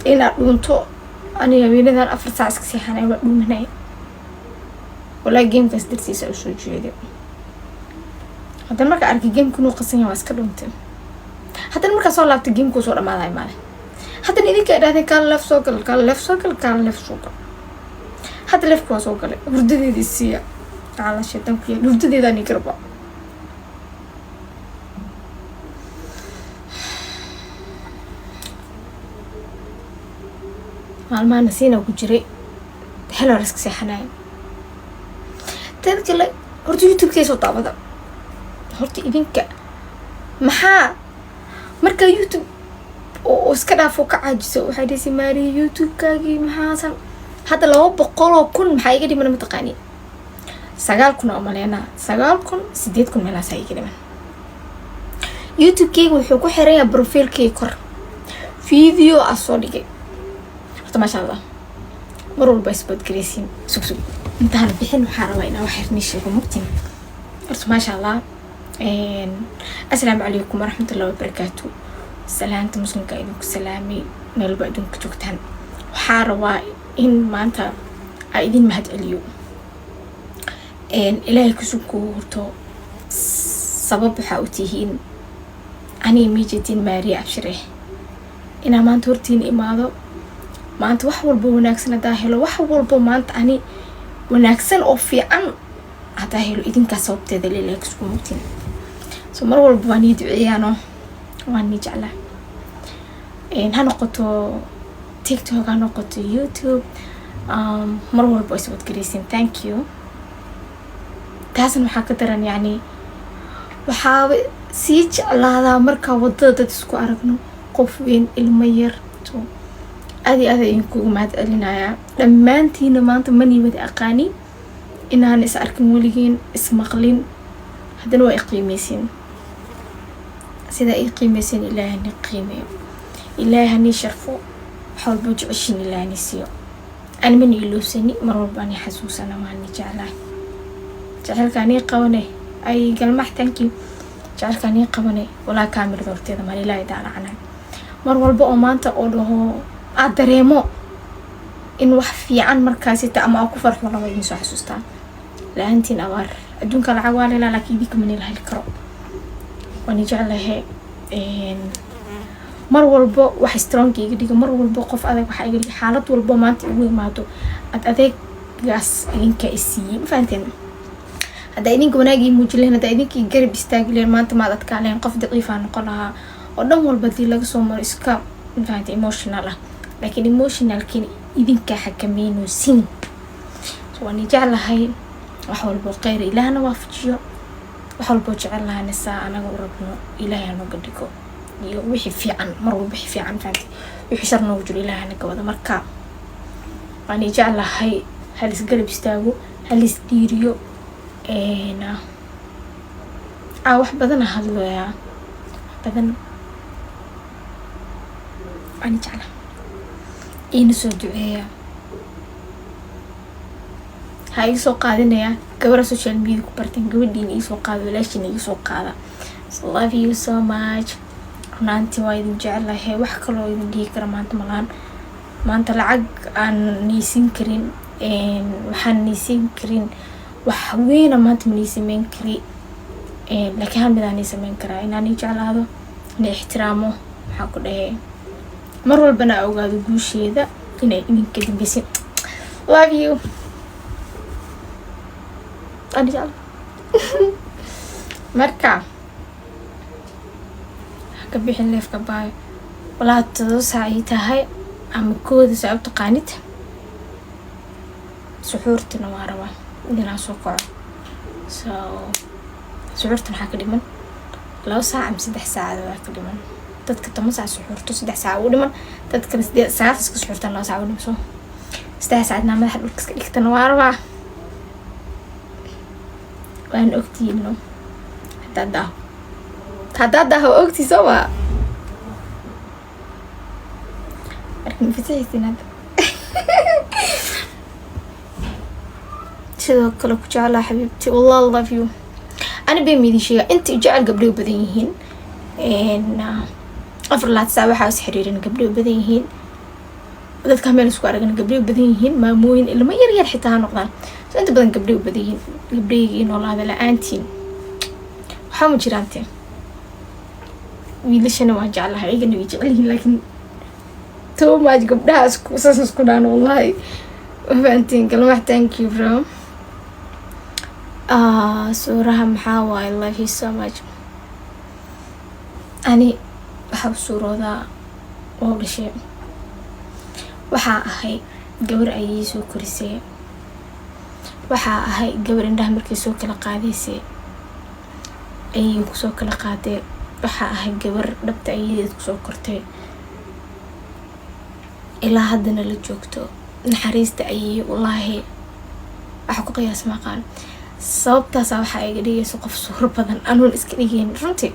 Inaad dhuunto. Aniga habeenadan 4 saac iska seexanay, waa dhuumanay walaa. Gamekaas dartiisa usoo jeeday. Haddana markaa arkay gameka inuu qasan yahay, waa iska dhuuntay. Haddana markaa soo laabtay, gamekuu soo dhamaaday maale. Haddana idinka idhahdeen, "Kaala live soo gal, kaala live soo gal, kaala live soo gal." Hadda liveka waa soo galay. Hurdadeedii siiya ala shaytaan ku yaal, hurdadeedaan ii garba. Maalmahana siina ku jiray, hel hore iska seexanaya. Teeda kale, horta YouTube-kay soo daawada. Horta idinka maxaa markaa YouTube oo iska dhaafo ka caajiso? Waxay dhahaysa, "Maariya, YouTube-kaagii maxaasan hadda 200,000 maxaa iga dhiman?" Mataqaani, 9,000 oo maleynaa, 9,000, 8,000 meelaasaa iga dhiman. YouTube-keyga wuxuu ku xiran yahay profilekeyga kor video a soo dhigay. Horta maasha Allah, mar walba isboodgareysiin. Sug, sug, intaana bixin waxaa rabaa inaa wax yarnii sheego mugtin. Horta maasha Allah, assalaamu calaykum waraxmatullahi wabarakaatu. Salaanta muslimka idinku salaamay meel walba adduunka joogtaan. Waxaa rabaa in maanta aa idin mahad celiyo. Ilaahay kusugkuu horto sabab waxaa u tihiin aniga miijeedin Maariya Abshire inaa maanta hortiin imaado. Maanta wax walba wanaagsan haddaa helo, wax walbo maanta ani wanaagsan oo fiican haddaa helo, idinkaa sababteeda leelahay kusku mugtiin. So mar walba waa nii duceeyaano, waa nii jeclaa. Ha noqoto TikTok, ha noqoto YouTube, mar walba is wadgareysin. Thank you. Taasna waxaa ka daran, yacni waxaaba sii jeclaadaa markaa wadada dad isku aragno, qof weyn, ilmo yar. So aad iyo aad idinkugu mahad celinayaa dhammaantiina. Maanta manii wada aqaani, inaan is arkin weligiin, ismaqlin, haddana waa i qiimeysiin. Sidaa ii qiimeysiin, Ilaahay hani qiimeeyo, Ilaahay hani sharfo, wax walba jeceshiin Ilaahay hani siiyo. Ani mana iloosani, mar walba ani xasuusana, waan jeclaa jecelka anii qabane. Ay galmax, thank you. Jecelka anii qabane walaa kaamirada horteeda maan Ilaahay daalacana. Mar walba oo maanta oo dhaho aad dareemo in wax fiican markaasita ama aa ku farxo, laba idin soo xasuustaa. La-aantiin abaar adduunka. Lacag waa leelaa, laakiin idinka mana la heli karo. Waan jeclahe. Mar walbo wax strong iga dhiga, mar walbo qof adag waxaa iga dhiga, xaalad walbo maanta igu imaado ad adeegaas idinka isiiyey. Ma fahanteen? Haddaa idinka wanaagii muujin lahayn, haddaa idinkii garab istaagi lahayn, maanta maad adkaa lahayn. Qof daciifaa noqon lahaa oo dhan walba hadii laga soo maro iska, ma fahante, emotional ah, laakiin emotionalkiina idinkaa xakameynoosin. So waan jeclahay. Wax walbo kheyr Ilaahna waafajiyo, wax walboo jecel lahana saa anaga u rabno Ilaahay hanoga dhigo, iyo wixii fiican mar walba, wixii fiican, fahanti, wixii shar noogu jiro Ilaahay hanaga wada. Marka waan jeclahay. Halis garab istaago, halis dhiiriyo. Wax badana hadlayaa, wax badan. Waan jeclahay, iina soo duceeya. Ha iga soo qaadinayaa gabadha social media ku barteen, gabadhiina iisoo qaada, walaashiina iga soo qaada. So love you so much. Runaantii waa idin jecelahay. Wax kaloo idin dhihi kara maanta malaan. Maanta lacag aan niisin karin, waxaan niisin karin wax weyna maanta ma nii sameyn kari, laakiin hal mid aan nii sameyn karaa: inaan ii jeclaado, ina ixtiraamo. Maxaa ku dhahe, mar walbana a ogaado guusheeda inay idinka dambeysin. Love you. Aan jecla. Marka ka bixin liveka baayo. Walaa 7 saac ii tahay ama 1da saa u taqaanid. Suxuurtina waa rabaa inaan soo kaco. So suxuurta maxaa ka dhiman? 2 saac ama 3 saacadood aa ka dhiman. Dadka 10 saac suxuurto, 3 saac u dhiman. Dadkana 8 9 iska suxuurtaan, 2 saac u dhiman. So 3 saacadna madaxa dhulka iska dhigtana waa rabaa. Waan ogtihiin, no? Haddaad daaho, haddaad daaho, waa ogtii soo maa? Marka ma fasaxaysin hadda. Sidoo kale ku jeclaa, xabiibti. Wallah, love you. Ani been idin sheega, inta jecel gabdhay badan yihiin. 24 saac waxaa is xiriirin gabdhay badan yihiin. Dadka meel isku aragna gabdhay u badan yihiin, maamooyin, ilmo yar yar xitaa ha noqdaan. So inta badan gabdhay u badan yihiin. Gabdhaygii noolaada, la-aantiin waxaa ma jiraante. Wiilashana waan jeclahay, iyagana way jecel yihiin, laakiin too much gabdhaha isku saas isku dhaan, wallahi. Fahantiin galmax? Thank you, bro. Ah, suuraha maxaa waaye? Love you so much. Ani waxaa u suuroodaa oo dhashay, waxaa ahay gabar ayay soo korisay, waxaa ahay gabar indhaha markay soo kala qaadaysay ayay kusoo kala qaadee, waxaa ahay gabar dhabta ayadeed kusoo kortay, ilaa haddana la joogto. Naxariista ayay, wallaahi, waxa ku qiyaas maqaan. Sababtaasa waxaa iga dhigaysa qof suuro badan anuun iska dhigeyn. Runtii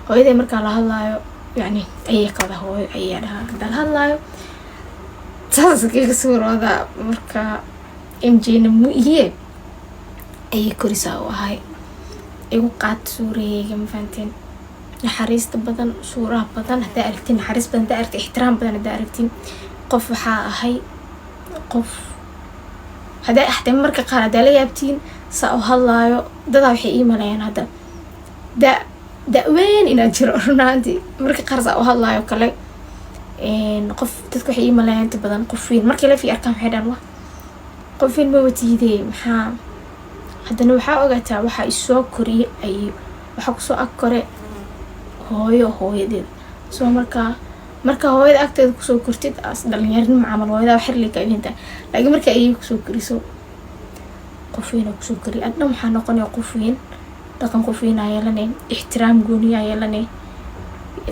hooyaday markaa la hadlaayo, yacni ayay ka wada hooyo ayaa dhahaa, haddaa la hadlaayo saas kaga suuroodaa. Marka MJna mu ihiye, ayay korisaa u ahay. Igu qaad suuraheyga, ma fahanteen? Naxariista badan, suuraha badan haddaa aragtiin, naxariis badan haddaa aragtiin, ixtiraam badan haddaa aragtiin, qof waxaa ahay qof haddaa xataa marka qaar haddaa la yaabtiin saa u hadlaayo. Dadaa waxay ii maleeyaan hadda da da-weyn inaad jiro. Runaantii marka qaar saa u hadlaayo kale qof dadka waxay ii maleeyaan inta badan qof weyn. Markay la fi arkaan waxay dhahan, "Wa qof weyn ma watiidee?" Maxaa haddana waxaa ogaataa, waxaa isoo koriyay ay waxaa kusoo ag kore hooyo, hooyadeed. Soo markaa marka hooyada agteeda kusoo kortid as dhalinyarinimo camal, hooyada wax xirli ka idinta, laakiin marka ayay kusoo koriso, qof weyn oo kusoo koriya adna waxaa noqonaya qof weyn. Dhaqan qof weyn aa yeelanay, ixtiraam gooniyaa yeelanay,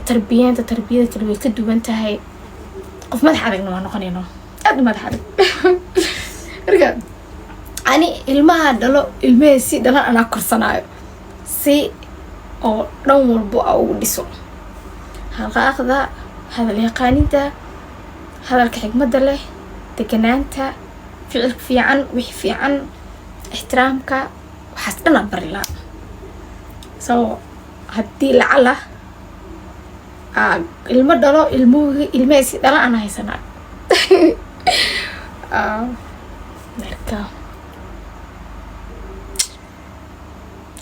tarbiyeenta tarbiyada kale way ka duwan tahay. Qof madax adagna waa noqonayno, aad u madax adag. Marka ani ilmaha dhalo, ilmahee si dhalan anaa korsanaayo, si oo dhan walbo a ugu dhiso halqaaqda, hadal yaqaaninta, hadalka xigmadda leh, deganaanta, ficilka fiican, wixi fiican, ixtiraamka, waxaas dhan aan bari lahaa. So haddii lacala ilmo dhalo, ilmuhu ilmahee si dhalan anaa haysanaa. Marka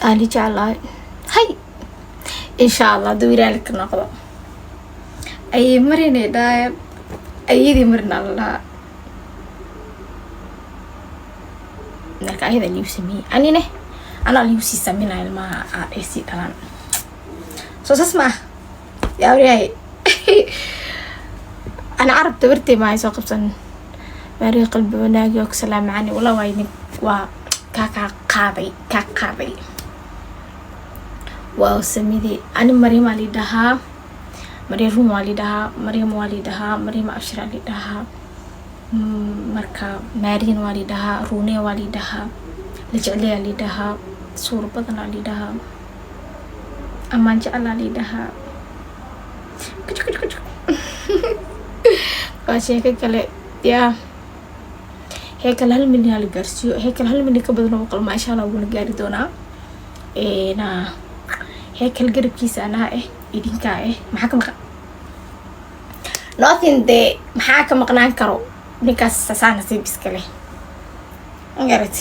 aani jeclahay hay, insha Allah, hadduu ilaali ka noqdo ayay marinay dhaayaan, ayadii marinaa la dhahaa. Marka ayada liigu sameeyey, anine anaa liigu sii sameynaya ilmaha ay sii dhalaan. Soo saas ma ah, yaawriyahay? Ana carab tabartey ma ay soo qabsan. Maariya, qalbi wanaagi oo ku salaam cani. Wala waa idin, waa kaa qaaday, kaa qaaday. Waa samidii. Ani Maryam aa lidhahaa, Maryam Rum waa lidhahaa, Maryam waa lidhahaa, Maryam Abshir aa lidhahaa. Marka Maariyan waa lidhahaa, Rune waa lidhahaa, la jecleyaa lidhahaa, suur badan aa lidhahaa, amaan jecelaa lidhahaa. Kuj kuj kuj, waa sheeko kale. Yaa heekal 1 milyan la gaarsiiyo, heekal 1 milyan ka badan oo qalmaa, insha Allah wuna gaari doonaa. Heekal garabkiisa anaa idinkaa maxaa ka maqan? Nothing dee, maxaa ka maqnaan karo? Ninkaas sasaa nasiib iska leh, magarat.